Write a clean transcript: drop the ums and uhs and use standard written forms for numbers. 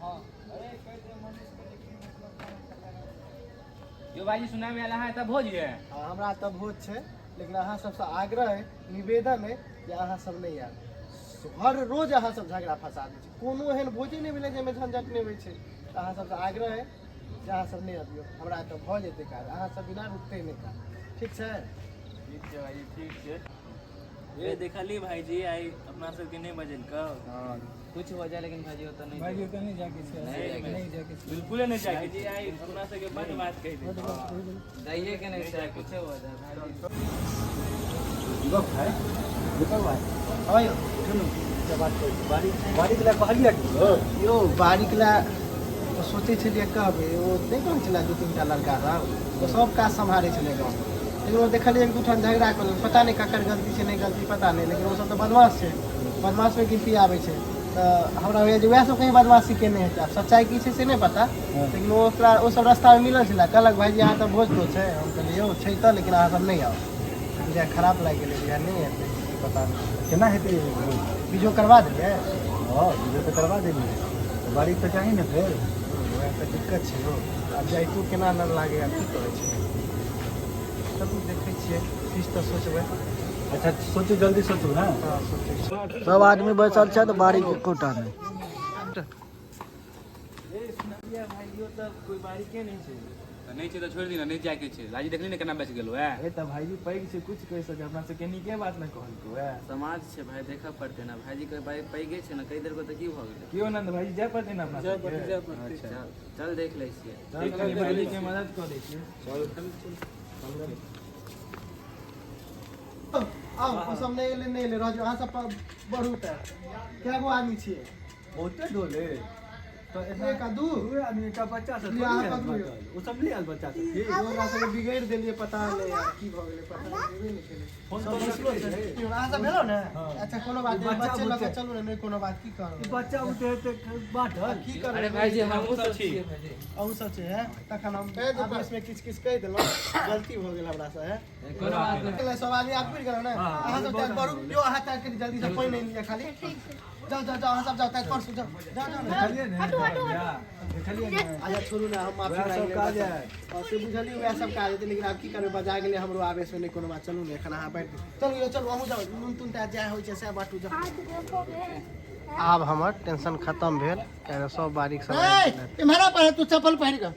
हां, अरे कहि दे मनीष के जे की मतलब यो भाईजी, सुनाय में आयल अहाँ एतऽ भोज ये? हाँ, हमरा तऽ भोज छै, लेकिन अहाँ सबसँ आग्रह है, निवेदन है जे अहाँ सब नहि आयब। हर रोज अहाँ सब झगड़ा फंसा दै छी। कोनो एहन भोजे नहि भेलै जाहिमे झंझट नहि होइ छै। तऽ अहाँ सबसँ आग्रह है जे अहाँ सब नहि अबियौ। हमरा एतऽ भऽ जेतै काज, अहाँ सब बिना रुकतै नहि काज। ठीक छै? ठीक छै भाईजी, ठीक छै। ए देखली भाईजी, आइ अपना सबके नहि बजेलकौ। कुछ हो जाए, लेकिन भाईजी ओतऽ नहीं। भाईजी, ओतऽ नहि जाके छै। नहीं। नहीं जाके छै। बिल्कुले नहि जाके। भाईजी, आइ अपना सबके बड बात कहि देलकै। जाइए के नहीं छै, कुछ हो जाए भाईजी। दीपक भाई, दीपक भाई। हाँ यौ। सुनू, एकटा बात कहै छी। बारिक, बारिक लए कहलियै कि यौ, बारिक लए तऽ सोचै छलियै कहबै। ओ नहि कहै छलै, दू तीन टा लड़का सब, ओ सब काज सम्हारै छलै गाँवमे, लेकिन ओ देखलियै एक दू ठाम झगड़ा कऽ लेलक। पता नहि ककर गलती छै, नहि गलती, पता नहि, लेकिन ओसब तऽ बदमाश छै, बदमाशमे गिनती आबै छै। तऽ हमरा होइए जे उएह सब कहीं बदमाशी केने हेतै। आब सच्चाइ की छै से नहि पता, लेकिन ओ ओकरा ओ सब रास्तामे मिलल छलै, कहलक, भाइजी, अहाँ तऽ भोज तोज छै। हम कहलियै, यौ, छै तऽ, लेकिन अहाँ सब नहि आउ। बुझाय खराब लागि गेलै, बुझाय नहि हेतै, पता नहि। केना हेतै? बीजो करवा देलियै? हँ, बीजो तऽ करवा देलियै, तऽ बारिक तऽ चाही ने फेर। वएह तऽ दिक्कत छै यौ। आब जाइतो केना नहि लागैए, आब की कहै छै। चलू, देखै छियै, किछु तऽ सोचबै। अच्छा, सोचू, जल्दी सोचू ने। हँ, सोचै छी। सब आदमी बैसल छै तऽ बारिक एकोटा नहि। ए सुनलियै भाईजी, तऽ कोइ बारीके नहि छै। तऽ नहि छै तऽ छोड़ि दिना, नहि जायके छै। भाईजी, देखली ने केना बचि गेलौ? अरे, तऽ भाईजी पैघ छै, कुछ कहि सकै, अपना सबके नीके बात ने कहलकौ ए। समाज छै भाई, देखऽ पड़तै ने। भाईजी के भाई पैघे छै ने, कहि देलको तऽ की भऽ गेलै? क्यों नंद भाईजी, जाय पड़तै ने अपना सबके? चल चल, देख लै छियै। चल, कनि भाईजी के मदद कऽ दै छियै। आउ, ओ सब नहि एलै, नहि एलै, रह जाउ। अहाँ सब बढ़ू। तऽ कए गो आदमी छियै? बहुते डोले तऽ। एक आ दू। दू आदमी, एकटा बच्चा सब। लिअ, अहाँ पकड़ू। ओ सब नहि आयल बच्चा सब की? ओकरा सबके बिगड़ि देलियै, पता नहि यार की भऽ गेलै, पता नहि, हेबे नहि केलै। फोन सब तो बैसलो रखले छै। छै। अहाँ सब भेलौ ने? हँ। अच्छा, कोनो बात नहि। बच्चा बच्चे लऽ कऽ बुच्चे। चलू ने। नहि कोनो बात, की करब? बच्चा उठे हेतै बाँटल। की करब? अरे भाईजी, हमहूँ सब छियै भाईजी। अहूँ सब छै है? तखन हम आपसमे किछु किछु कहि देलहुँ, गलती भऽ गेल हमरा से है। कोनो बात नहि। सब आदमी आब पुरि गेलौ ने? हँ। अहाँ सब तैयार करू यौ। अहाँ तैयार करी, जल्दी से पानि आनि लिअ खाली। जाउ जाउ जाउ, अहाँ सब जाउ, तैयार परसू जाउ, जाउ जाउ ने। देखलियै ने देखलियै ने? अच्छा, छोड़ू ने, हम माफी वएह मांगि सब लेब। काज बच्चा। है। हँ, से बुझलियै, वएह सब काज हेतै, लेकिन आब की करबै, बजा गेलै हमरो आवेशमे। नहि कोनो बात, चलू ने एखन अहाँ बैठ चलू यौ, चलू अहूँ जाउ। नून तून तऽ जाय होइ छै सएह बाँटू, जाउ। आब हमर टेंशन खतम भेल, कियाकि सब बारीक सब आबि गेलै। इम्हरा पर तू चप्पल पहिर कऽ।